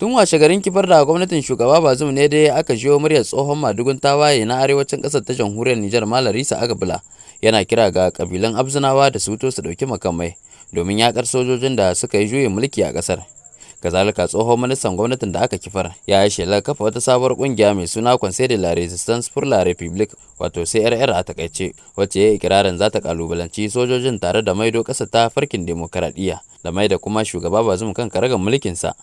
Tun washe garin kifar da gwamnatin Shugaba Bazoum ne dai aka jiyo muryar tsohon madugun tawaye na arewacin ƙasar ta Jamhuriyar Nijar, Malam Risa Ag Abla, yana kira ga ƙabilun Abzinawa da su fito su ɗauki makamai domin yaƙar sojojin da suka yi juyin mulki a ƙasar. Kazalika, tsohon ministan gwamnatin da aka kifar ya yi shelar kafa wata sabuwar ƙungiya mai suna Conseil de la Resistance pour la République, wato CRR a takaice, wacce ya yi ikirarin za ta kalubalanci sojojin tare da maido ƙasar ta tafarkin demokaradiyya da maida kuma Shugaba Bazoum kan karagar mulkinsa.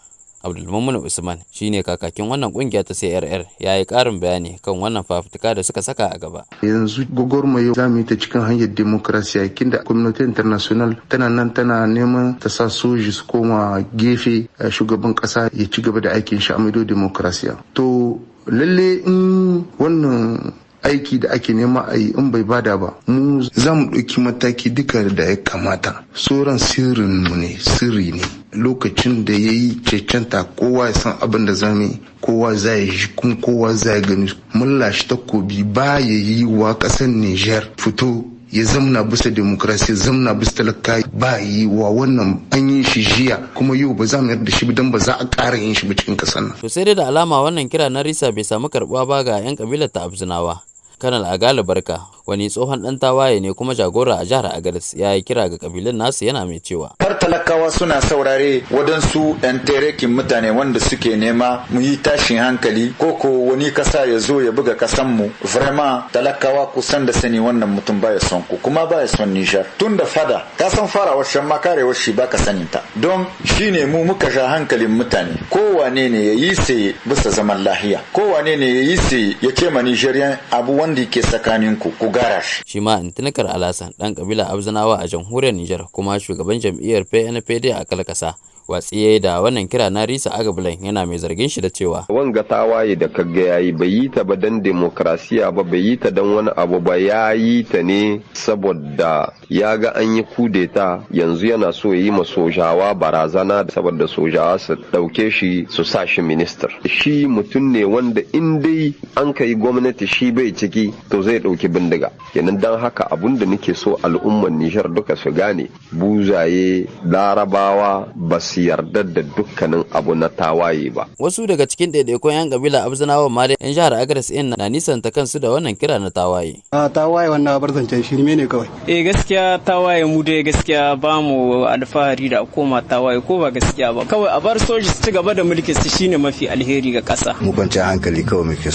Abdulmumin Usman shine kakakin wannan kungiya ta CRR, ya yi karin bayani kan wannan fafutuka da suka saka a gaba. Yanzu gwagwarmaya za mu yi ta cikin hanyar demokrasiya, kinda communauté internationale tana nan tana neman ta sa soji su koma gefe, shugaban kasa ya ci gaba da aikin shi, a maido demokrasiya. To lalle in wannan aiki da ake nema a yi in bai bada ba, mu za mu ɗauki mataki duka da ya kamata. Sauran sirrin mu ne, sirri ne. Lokacin da ya yi cancanta, kowa ya san abin da za mu, kowa za ya ji kuma kowa za ya gani. Mun lashe takobi, ba ya yi wa ƙasar Niger fito ya zamna bisa demokrasi, zamna bisa talaka, ba yi wa wannan. An yi shi jiya, kuma yau ba za mu yarda shi don ba za a ƙara yin shi ba cikin ƙasar nan. To sai dai da alama wannan kira na Risa bai samu karbuwa ba ga 'yan kabilar ta Abzinawa. Kanal Agali Barka, wani tsohon dan tawaye ne kuma jagora a jihar Agadez, ya yi kira ga kabilun nasu, yana mai cewa: Har talakawa suna saurare wadansu 'yan terekin mutane wanda suke nema mu yi tashin hankali, ko ko wani kasa ya zo ya buga kasan mu. Vraiment, talakawa, kusan da sani wannan mutum baya son ku kuma baya son Niger. Tun da fada ka san farawar shan ma karewar shi baka sanin ta. Don shine mu muka sha hankalin mutane, kowane ne ya yi sai bisa zaman lahiya, kowane ne ya yi sai ya ce ma Nigerian abu wanda ke tsakanin ku ku gara shi. Shi ma Intinikar Alasan, dan kabila Abzinawa a Jamhuriyar Nijar kuma shugaban jam'iyyar PNPD a Kalkasa, watsi ya yi da wannan kira na Risa Ag Ablan, yana mai zargin shi da cewa: Wanga tawaye da kaga yayi, bai yi ta ba dan demokrasiya ba, bai yi ta dan wani abu ba. Ya yi ta ne saboda ya ga an yi kudeta. Yanzu yana so ya yi ma sojawa barazana saboda sojawa su dauke shi su sa shi minister. Shi mutum ne wanda in dai an kai gwamnati shi bai ciki, to zai dauki bindiga kenan. Dan haka abun da nake so al'ummar Nijar duka su gane, buzaye, Larabawa ba su yarda da dukkanin abu na tawaye ba. Wasu daga cikin ɗaiɗaikun 'yan kabila Abzinawa ma dai 'yan jihar Agadez ɗin na nisanta kansu da wannan kira na tawaye. A tawaye wannan bar zancen shirme ne kawai. Eh, gaskiya tawaye mu dai gaskiya ba mu alfahari da koma tawaye, ko ba gaskiya ba. Kawai a bar soji su ci gaba da mulkin su shine mafi alheri ga ƙasa. Mu kwanciyar hankali kawai muke,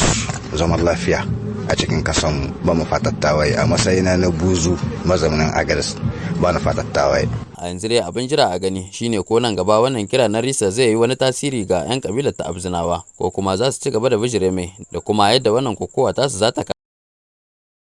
zaman lafiya a cikin kasan, ba mu fatar tawaye. A matsayina na Buzu mazaunin Agadez, ba na fatar tawaye. A yanzu dai abin jira a gani shine ko nan gaba wannan kira na Risa zai yi wani tasiri ga 'yan kabilar ta Abzinawa, ko kuma za su ci gaba da bijire mai, da kuma yadda wannan kokowa tasu za ta